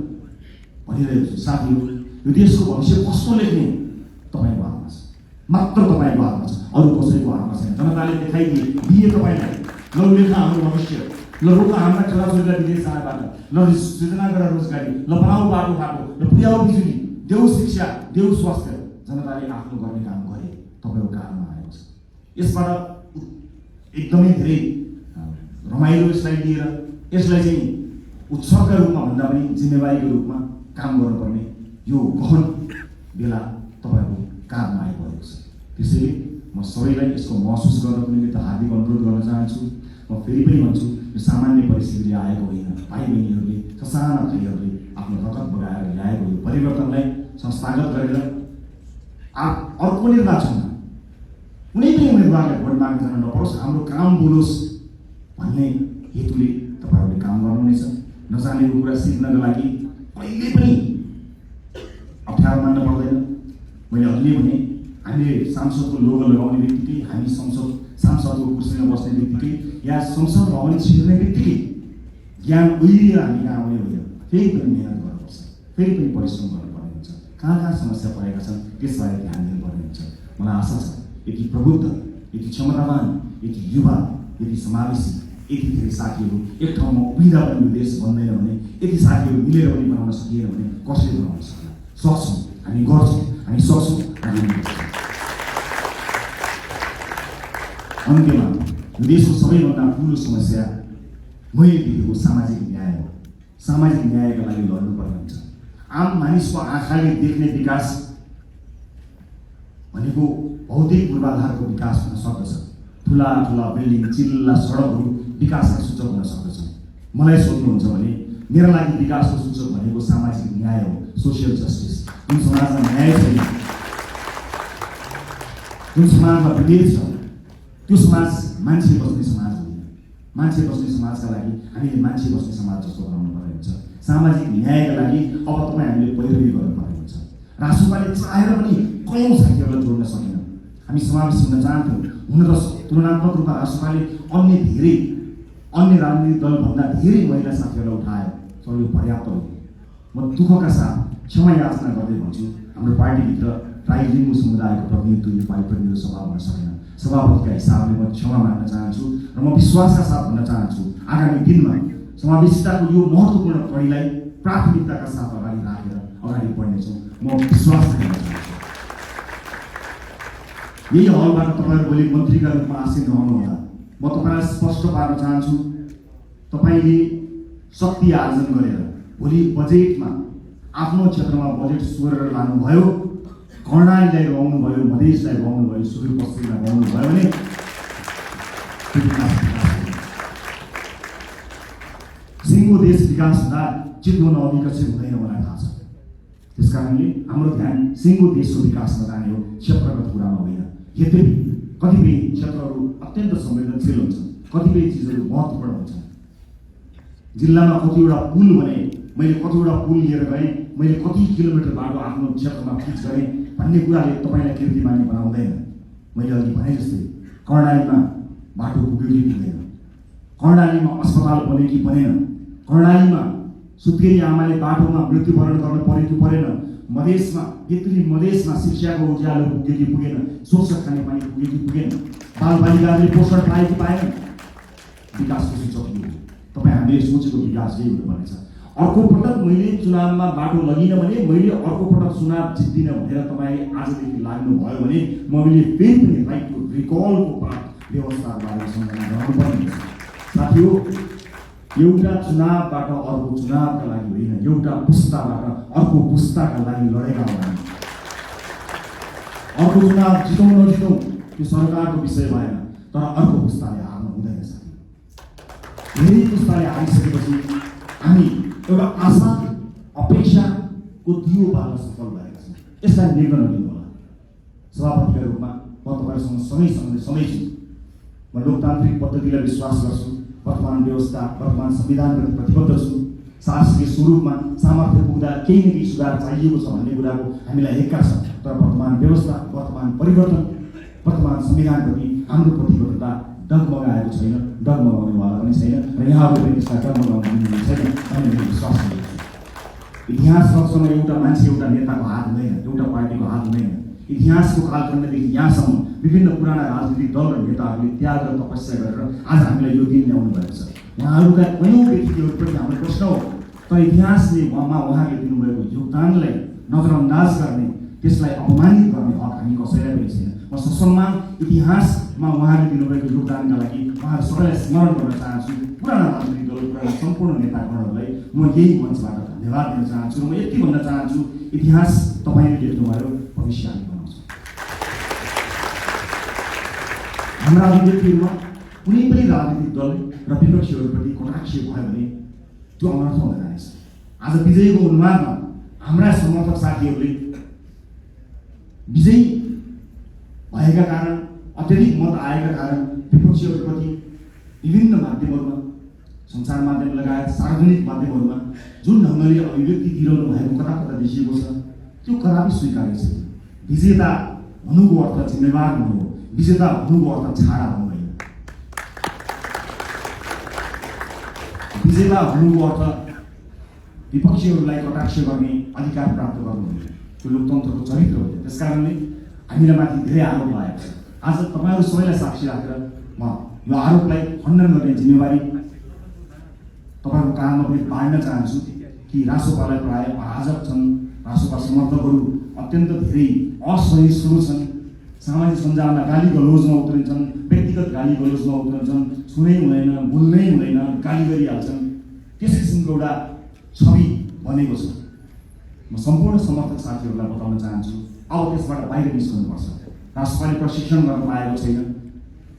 [SPEAKER 1] भनिरहेको छु, साथीहरू यो देशको भविष्य कस्तो लेख्ने तपाईँको हातमा छ, मात्र तपाईँको हातमा छ, अरू कसैको हातमा छैन। जनताले दिए तपाईँलाई, ल लेख हाम्रो भविष्य, ल रोक हाम्रा छोराछोरीलाई विदेश जाँदाबाट, ल सृजना गर रोजगारी, ल बनाऊ बाटो घाटो, ल पुर्याऊ बिजुली, देऊ शिक्षा, देऊ स्वास्थ्य। जनताले आफ्नो गर्ने काम गरे, तपाईँको काममा आएको छ। यसबाट एकदमै धेरै रमाइलो यसलाई लिएर यसलाई चाहिँ उत्सवका रूपमा भन्दा पनि जिम्मेवारीको रूपमा काम गर्नुपर्ने यो गहन बेला तपाईँको काममा आइपरेको छ। त्यसैले म सबैलाई यसको महसुस गर्नको निमित्त हार्दिक अनुरोध गर्न चाहन्छु। म फेरि पनि भन्छु, यो सामान्य परिस्थितिले आएको होइन। भाइ बहिनीहरूले, ससाना भाइहरूले आफ्नो रगत बगाएर ल्याएको यो परिवर्तनलाई संस्थागत गरेर अर्को निर्वाचनमा कुनै पनि उम्मेदवारलाई भोट माग्न जान नपरोस्, हाम्रो काम बोलोस् भन्ने हेतुले तपाईँहरूले काम गर्नुहुनेछ। नजानेको कुरा सिक्नको लागि कहिले पनि अप्ठ्यारो मान्न पर्दैन। मैले अघि भने हामीले सांसदको लोगो लगाउने बित्तिकै, हामी सांसदको कुर्सीमा बस्ने बित्तिकै या संसद भवन छिर्ने बित्तिकै ज्ञान उहिलेर हामी कहाँ आउने होइन। फेरि पनि मेहनत गर्नुपर्छ, फेरि पनि परिश्रम गर्नुपर्ने हुन्छ। कहाँ समस्या परेका छन् त्यसबारे ध्यान दिनुपर्ने हुन्छ। मलाई आशा छ यति प्रबुद्ध, यति क्षमतावान, यति युवा, यति समावेशी, यति धेरै साथीहरू एक ठाउँमा उभिँदा पनि यो देश बन्दैन भने, यति साथीहरू मिलेर पनि बनाउन सकिएन भने कसले बनाउन सक्ला? सक्छौँ, हामी गर्छौँ, हामी सक्छौँ, हामी गर्छौँ। अन्त्यमा यो देशको सबैभन्दा ठुलो समस्या मैले देखेको सामाजिक न्याय हो। सामाजिक न्यायका लागि लड्नुपर्ने हुन्छ। आम मानिसको आँखाले देख्ने विकास भनेको भौतिक पूर्वाधारको विकास हुन सक्दछ। ठुला ठुला बिल्डिङ, चिल्ला सडकहरू विकासका सूचक हुन सक्दछन्। मलाई सोध्नुहुन्छ भने मेरा लागि विकासको सूचक भनेको सामाजिक न्याय हो, सोसियल जस्टिस। जुन समाजमा न्याय छैन, जुन समाजमा विभेद छ, त्यो समाज मान्छे बस्ने समाज होइन। मान्छे बस्ने समाजका लागि हामीले मान्छे बस्ने समाज जस्तो बनाउनु पर्ने हुन्छ। सामाजिक न्यायका लागि अब तपाईँ हामीले पैरवी गर्नुपर्ने हुन्छ। राष्ट्रपाले चाहेर पनि कयौँ साथीहरूलाई जोड्न सकेन। हामी समावेशी हुन चाहन्थ्यौँ। हुन त तुलनात्मक रूपमा राष्ट्रपाले अन्य राजनीतिक दलभन्दा धेरै महिला साथीहरूलाई उठायो, तर यो पर्याप्त होइन। म दुःखका साथ क्षमा याचना गर्दै भन्छु, हाम्रो पार्टीभित्र राई लिम्बू समुदायको प्रतिनिधित्व यो पालि प्रतिनिधि सभा हुन सकेन। सभापतिका हिसाबले म क्षमा माग्न चाहन्छु र म विश्वासका साथ भन्न चाहन्छु आगामी दिनमा समावेशिताको यो महत्त्वपूर्ण कडीलाई प्राथमिकताका साथ अगाडि राखेर अगाडि बढ्नेछौँ म विश्वास गर्न चाहन्छु। यही हलबाट तपाईँहरू भोलि मन्त्रीका रूपमा आसीन रहनुहोला। म तपाईँलाई स्पष्ट पार्न चाहन्छु, तपाईँले शक्ति आर्जन गरेर भोलि बजेटमा आफ्नो क्षेत्रमा बजेट सोरेर लानुभयो, कर्णालीलाई लगाउनुभयो, मधेसलाई लगाउनुभयो, सुदूरपश्चिमलाई लगाउनुभयो भने सिङ्गो देश विकास हुँदा चितवन अविकसित हुँदैन मलाई थाहा छ। त्यस कारणले हाम्रो ध्यान सिङ्गो देशको विकासमा जाने हो, क्षेत्रगत कुरामा होइन। यद्यपि कतिपय क्षेत्रहरू अत्यन्त संवेदनशील हुन्छन्, कतिपय चिजहरू महत्त्वपूर्ण हुन्छन्। जिल्लामा कतिवटा पुल भने मैले कतिवटा पुल लिएर गएँ, मैले कति किलोमिटर बाटो आफ्नो क्षेत्रमा फिच गरेँ भन्ने कुराले तपाईँलाई कीर्तिमानी बनाउँदैन। मैले अघि भने जस्तै कर्णालीमा बाटो पुग्यो कि पुगेन, कर्णालीमा अस्पताल बन्यो कि बनेन, कर्णालीमा सुत्केरी आमाले बाटोमा मृत्युवरण गर्न पर्यो कि परेन, मधेसमा भित्री मधेसमा शिक्षाको उज्यालो पुग्यो कि पुगेन, स्वच्छ खानेपानी पुग्यो कि पुगेन, बालबालिकाहरूले पोषण पाए कि पाएन। विकासको सूचक यो तपाईँ हामीले सोचेको विकास यही हुनुपर्नेछ। अर्को पटक मैले चुनावमा बाटो लगिनँ भने, मैले अर्को पटक चुनाव जित्दिनँ भनेर तपाईँ आजदेखि लाग्नुभयो भने मैले फेरि पनि राइट टु रिकलको व्यवस्थाबारे सम्झना गराउनुपर्ने छ। साथीहो, एउटा चुनावबाट अर्को चुनावका लागि होइन, एउटा पुस्ताबाट अर्को पुस्ताका लागि लडेका हो। अर्को चुनाव जितौँ नजितौँ त्यो सरकारको विषय भएन, तर अर्को पुस्ताले हार्नु हुँदैन साथी। धेरै पुस्ताले हारिसकेपछि हामी एउटा आशा अपेक्षाको दियो बाल्न सफल भएका छौँ। यसलाई निर्णय नलिनु होला। सभापतिका रूपमा म तपाईँहरूसँग सधैँ छु। म लोकतान्त्रिक पद्धतिलाई विश्वास गर्छु, वर्तमान व्यवस्था वर्तमान संविधानप्रति प्रतिबद्ध छु। शासकीय स्वरूपमा सामर्थ्य पुग्दा केही न केही सुधार चाहिएको छ भन्ने कुराको हामीलाई हेक्का छ, तर वर्तमान व्यवस्था, वर्तमान परिवर्तन, वर्तमान संविधानप्रति हाम्रो प्रतिबद्धता डगमगाएको छैन, डगमगाउनेवाला पनि छैन र यहाँहरूले पनि त्यसलाई डगमगाउनु छैन भन्ने मैले विश्वास गरेको छु। इतिहास रचना एउटा मान्छे, एउटा नेताको हात हुँदैन, एउटा पार्टीको हात हुँदैन। इतिहासको कालखण्डदेखि यहाँसम्म विभिन्न पुराना राजनीतिक दल र नेताहरूले त्याग र तपस्या गरेर आज हामीलाई यो दिन ल्याउनु भएको छ। उहाँहरूका कयौँ व्यक्तित्वहरू पनि हाम्रो प्रश्न हो, तर इतिहासले उहाँहरूले दिनुभएको योगदानलाई नजरअन्दाज गर्ने, त्यसलाई अपमानित गर्ने हक हामी कसैलाई पनि छैन। म ससम्मान इतिहासमा उहाँहरूले दिनुभएको योगदानका लागि उहाँहरू सबैलाई स्मरण गर्न चाहन्छु। पुराना राजनीतिक दल, पुराना सम्पूर्ण नेतागणहरूलाई म यही मञ्चबाट धन्यवाद दिन चाहन्छु र म यति भन्न चाहन्छु, इतिहास तपाईँले लेख्नुभयो, भविष्य हामी बनाउँछौँ। हाम्रा अभिव्यक्तिहरूमा कुनै पनि राजनीतिक दल र विपक्षीहरूप्रति कटाक्ष भयो भने त्यो अनर्थ हुन जानेछ। आज विजयको उन्मादमा हाम्रा समर्थक साथीहरूले विजयी भएका कारण, अत्यधिक मत आएका कारण विपक्षीहरूप्रति विभिन्न माध्यमहरूमा, सञ्चार माध्यम लगायत सार्वजनिक माध्यमहरूमा जुन ढङ्गले अभिव्यक्ति दिइरहनु भएको कता कता देखिएको छ, त्यो कदापि स्वीकार्य छैन। विजेता हुनुको अर्थ जिम्मेवार हुनु हो, विजेता हुनुको अर्थ छाडा हुनु होइन। विजेता हुनुको अर्थ विपक्षीहरूलाई कटाक्ष गर्ने अधिकार प्राप्त गर्नु होइन। त्यो लोकतन्त्रको चरित्र हो। त्यसकारणले हामीलाई माथि धेरै आरोप लागेको छ। आज तपाईँहरू सबैलाई साक्षी राखेर म यो आरोपलाई खण्डन गर्ने जिम्मेवारी तपाईँहरूको काममा पनि बाँड्न चाहन्छु कि रासोपालाई प्राय अराजक छन्, रासोपा समर्थकहरू अत्यन्त धेरै असहिष्णु छन्, सामाजिक सञ्जालमा गाली गलोजमा उत्रिन्छन्, व्यक्तिगत गाली गलोजमा उत्रिन्छन्, छुनै हुँदैन, बोल्नै हुँदैन, गाली गरिहाल्छन्। त्यस किसिमको एउटा छवि बनेको छ। म सम्पूर्ण समर्थक साथीहरूलाई बताउन चाहन्छु, अब त्यसबाट बाहिर निस्कनुपर्छ। रासोपाले प्रशिक्षण गर्न पाएको छैन।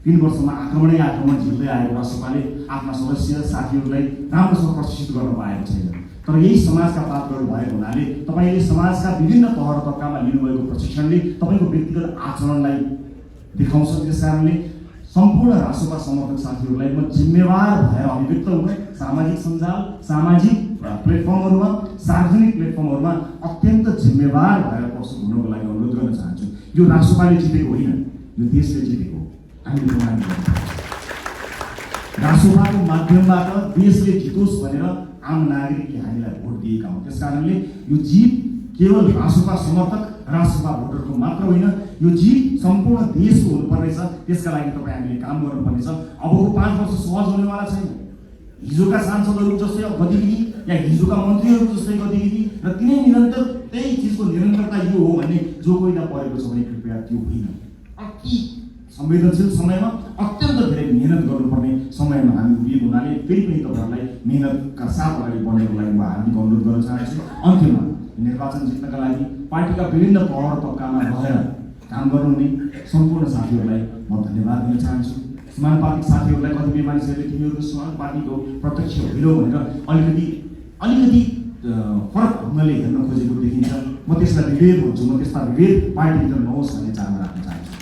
[SPEAKER 1] 3 वर्षमा आक्रमण झेल्दै आएको रासोपाले आफ्ना सदस्य साथीहरूलाई राम्रोसँग प्रशिक्षित गर्न पाएको छैन। तर यही समाजका पात्रहरू भएको हुनाले तपाईँले समाजका विभिन्न तह र तबकामा लिनुभएको प्रशिक्षणले तपाईँको व्यक्तिगत आचरणलाई देखाउँछ। त्यस कारणले सम्पूर्ण रासोपा समर्थक साथीहरूलाई म जिम्मेवार भएर अभिव्यक्त हुन, सामाजिक सञ्जाल, सामाजिक प्लेटफर्महरूमा, सार्वजनिक प्लेटफर्महरूमा अत्यन्त जिम्मेवार भएर प्रस्तुत हुनको लागि अनुरोध गर्न चाहन्छु। यो रासोपाले जितेको होइन, यो देशले जितेको हो। हामीले प्रमाण गर्नुपर्छ। रासोपाको माध्यमबाट देशले जितोस् भनेर आम नागरिकले हामीलाई भोट दिएका हुन्। त्यसकारणले यो जित केवल रासोपा समर्थक राष्ट्रसभा भोटरको मात्र होइन, यो जित सम्पूर्ण देशको हुनुपर्नेछ। त्यसका लागि तपाईँ हामीले काम गर्नुपर्नेछ। अबको 5 वर्ष सहज हुनेवाला छैन। हिजोका सांसदहरू जस्तै गतिविधि या हिजोका मन्त्रीहरू जस्तै गतिविधि र तिनै निरन्तर त्यही चिजको निरन्तरता यो हो भन्ने जो कोहीलाई परेको छ भने कृपया त्यो होइन। अति संवेदनशील समयमा अत्यन्त धेरै मेहनत गर्नुपर्ने समयमा हामी उभिएको हुनाले फेरि पनि तपाईँहरूलाई मेहनतका साथ अगाडि बढ्नको लागि म हार्दिक अनुरोध गर्न चाहन्छु। अन्त्यमा निर्वाचन जित्नका लागि पार्टीका विभिन्न तह तब्कामा रहेर काम गर्नुहुने सम्पूर्ण साथीहरूलाई म धन्यवाद दिन चाहन्छु। समानुपातिक साथीहरूलाई कतिपय मानिसहरूले तिमीहरू समानुपातिको प्रत्यक्ष हिरो भनेर अलिकति फरक ढङ्गले हेर्न खोजेको देखिन्छ। म त्यसलाई विभेद भन्छु। म त्यसमा विभेद पार्टीभित्र नहोस् भन्ने चाहना राख्न चाहन्छु।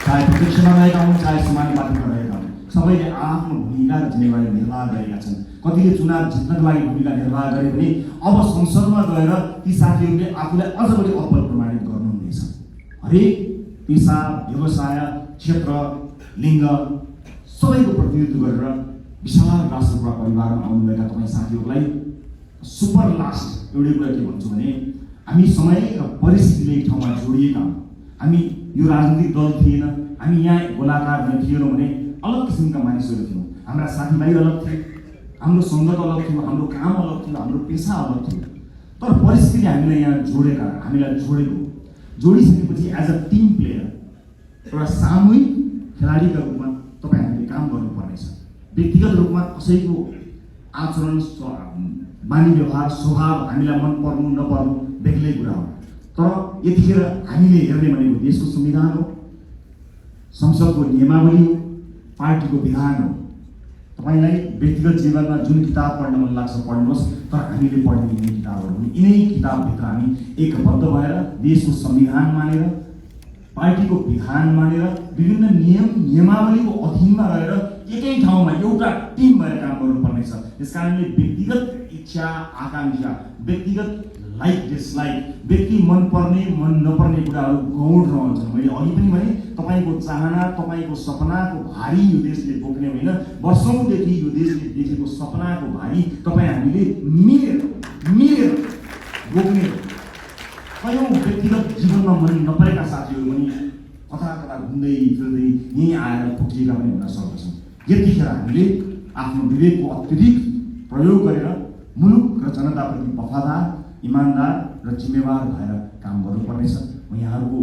[SPEAKER 1] चाहे प्रत्यक्षमा रहेका हुन् चाहे समानुपातिकमा रहेका हुन्, सबैले आफ्नो भूमिका र जिम्मेवारी निर्वाह गरेका छन्। कतिले चुनाव जित्नको लागि भूमिका निर्वाह गरे भने अब संसदमा गएर ती साथीहरूले आफूलाई अझ बढी अब्बल प्रमाणित गर्नुहुनेछ। हरेक पेसा, व्यवसाय, क्षेत्र, लिङ्ग सबैको प्रतिनिधित्व गरेर विशाल राष्ट्रपुरा परिवारमा आउनुभएका तपाईँ साथीहरूलाई सुपर लास्ट एउटै कुरा के भन्छु भने हामी समय र परिस्थितिले एक ठाउँमा जोडिएका हौँ। हामी यो राजनीतिक दल थिएन, हामी यहाँ गोलाकार थिएनौँ भने अलग किसिमका मानिसहरू थियौँ। हाम्रा साथीभाइ अलग थिए, हाम्रो सङ्गत अलग थियो, हाम्रो काम अलग थियो, हाम्रो पेसा अलग थियो। तर परिस्थितिले हामीलाई यहाँ हामीलाई जोडिसकेपछि एज अ टिम प्लेयर एउटा सामूहिक खेलाडीका रूपमा तपाईँ हामीले काम गर्नुपर्नेछ। व्यक्तिगत रूपमा कसैको आचरण, बानी व्यवहार, स्वभाव हामीलाई मन पर्नु नपर्नु बेग्लै कुरा हो। तर यतिखेर हामीले हेर्ने भनेको देशको संविधान हो, संसदको नियमावली हो, पार्टीको विधान हो। तपाईँलाई व्यक्तिगत जीवनमा जुन किताब पढ्न मन लाग्छ पढ्नुहोस्, तर हामीले पढ्ने यिनै किताबहरू हुन्। यिनै किताबभित्र हामी एकबद्ध भएर देशको संविधान मानेर, पार्टीको विधान मानेर, विभिन्न नियमावलीको अधीनमा रहेर एकै ठाउँमा एउटा टिम भएर काम गर्नुपर्नेछ। त्यसकारणले व्यक्तिगत इच्छा आकाङ्क्षा, व्यक्तिगत लाइक डिसलाइक, व्यक्ति मन पर्ने मन नपर्ने कुराहरू गौण रहन्छन्। मैले अघि पनि भने तपाईँको चाहना, तपाईँको सपनाको भारी यो देशले बोक्ने होइन, वर्षौँदेखि यो देशले देखेको सपनाको भारी तपाईँ हामीले मिलेर बोक्ने। कयौँ व्यक्तिगत जीवनमा मन नपरेका साथीहरू पनि कता घुम्दै फिर्दै यहीँ आएर पुगिएका पनि हुन सक्दछन्। यतिखेर हामीले आफ्नो विवेकको अत्यधिक प्रयोग गरेर मुलुक र जनताप्रति वफादार, इमान्दार र जिम्मेवार भएर काम गर्नुपर्नेछ। म यहाँहरूको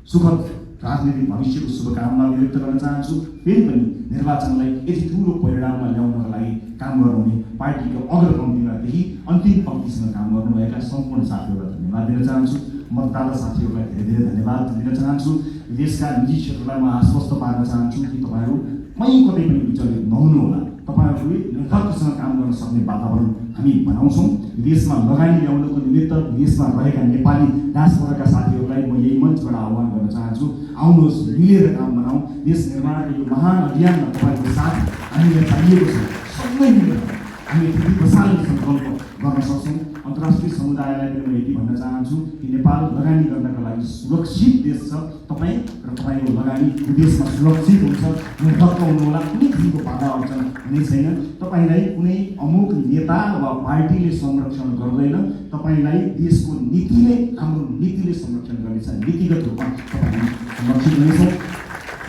[SPEAKER 1] सुखद राजनीतिक भविष्यको शुभकामना व्यक्त गर्न चाहन्छु। फेरि पनि निर्वाचनलाई यति ठुलो परिणाममा ल्याउनका लागि काम गर्नुहुने पार्टीको अग्रपङ्क्तिमादेखि अन्तिम पङ्क्तिसम्म काम गर्नुभएका सम्पूर्ण साथीहरूलाई धन्यवाद दिन चाहन्छु। मतदाता साथीहरूलाई धेरै धेरै धन्यवाद दिन चाहन्छु। देशका निजी क्षेत्रलाई म आश्वस्त पार्न चाहन्छु कि तपाईँहरू कहीँ कतै पनि विचलित नहुनुहोला। तपाईँहरूले निर्धक्कसँग काम गर्न सक्ने वातावरण हामी बनाउँछौँ। विदेशमा लगानी ल्याउनको निमित्त विदेशमा रहेका नेपाली डायस्पोराका साथीहरूलाई म यही मञ्चबाट आह्वान गर्न चाहन्छु। आउनुहोस्, मिलेर काम बनाऊ। देश निर्माणको यो महान अभियानमा तपाईँको साथ हामीलाई चाहिएको छ। सबै मिलेर हामी त्यति प्रसारण सङ्कल्प गर्न सक्छौँ। अन्तर्राष्ट्रिय समुदायलाई पनि म यति भन्न चाहन्छु कि नेपाल लगानी गर्नका लागि सुरक्षित देश छ। तपाईँ र तपाईँको लगानी विदेशमा सुरक्षित हुन्छ। निर्धक्क हुनुहोला, कुनै किसिमको बाधा अड्चन हुने छैन। तपाईँलाई कुनै अमुक नेता वा पार्टीले संरक्षण गर्दैन, तपाईँलाई देशको नीतिले, हाम्रो नीतिले संरक्षण गर्नेछ। नीतिगत रूपमा तपाईँ संरक्षित हुनेछ।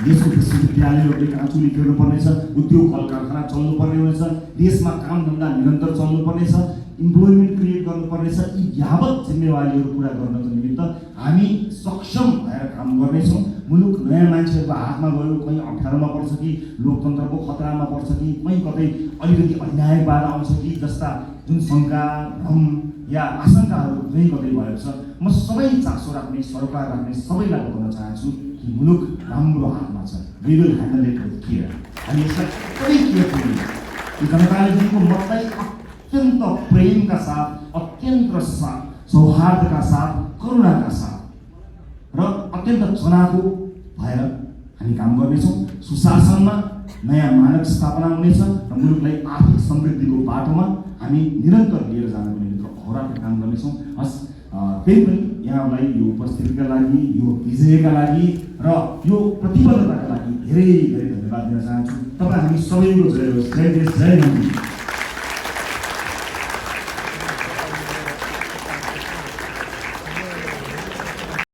[SPEAKER 1] देशको विश्वविद्यालयहरूले काँचुली फेर्नुपर्नेछ, उद्योग कल कारखाना चल्नुपर्ने हुनेछ, देशमा कामधन्दा निरन्तर चल्नुपर्नेछ, इम्प्लोइमेन्ट क्रिएट गर्नुपर्नेछ। यी यावत जिम्मेवारीहरू पुरा गर्नको निमित्त हामी सक्षम भएर काम गर्नेछौँ। मुलुक नयाँ मान्छेहरूको हातमा गयो, कहीँ अप्ठ्यारोमा पर्छ कि लोकतन्त्रको खतरामा पर्छ कि कहीँ कतै अलिकति अन्यायवाद आउँछ कि जस्ता जुन शङ्का, भ्रम या आशंकाहरू कहीँ कतै भएको छ, म सबै चासो राख्ने, सरोकार राख्ने सबैलाई बताउन चाहन्छु कि मुलुक राम्रो हातमा छ। We will handle it with care. हामी यसलाई कतै केयरफुली जनताले दिएको मतलाई अत्यन्त प्रेमका साथ, अत्यन्त सौहार्दका साथ, करुणाका साथ र अत्यन्त चनाखो भएर हामी काम गर्नेछौँ। सुशासनमा नयाँ मानक स्थापना हुनेछ र मुलुकलाई आर्थिक समृद्धिको बाटोमा हामी निरन्तर लिएर जानको निमित्त अहोरात्र काम गर्नेछौँ। हस्, फेरि पनि यहाँलाई यो उपस्थितिका लागि, यो विजयका लागि र यो प्रतिबद्धताका लागि धेरै धेरै धन्यवाद दिन चाहन्छु। तपाईँ हामी सबैको जय होस्। जय देश, जय हिन्द।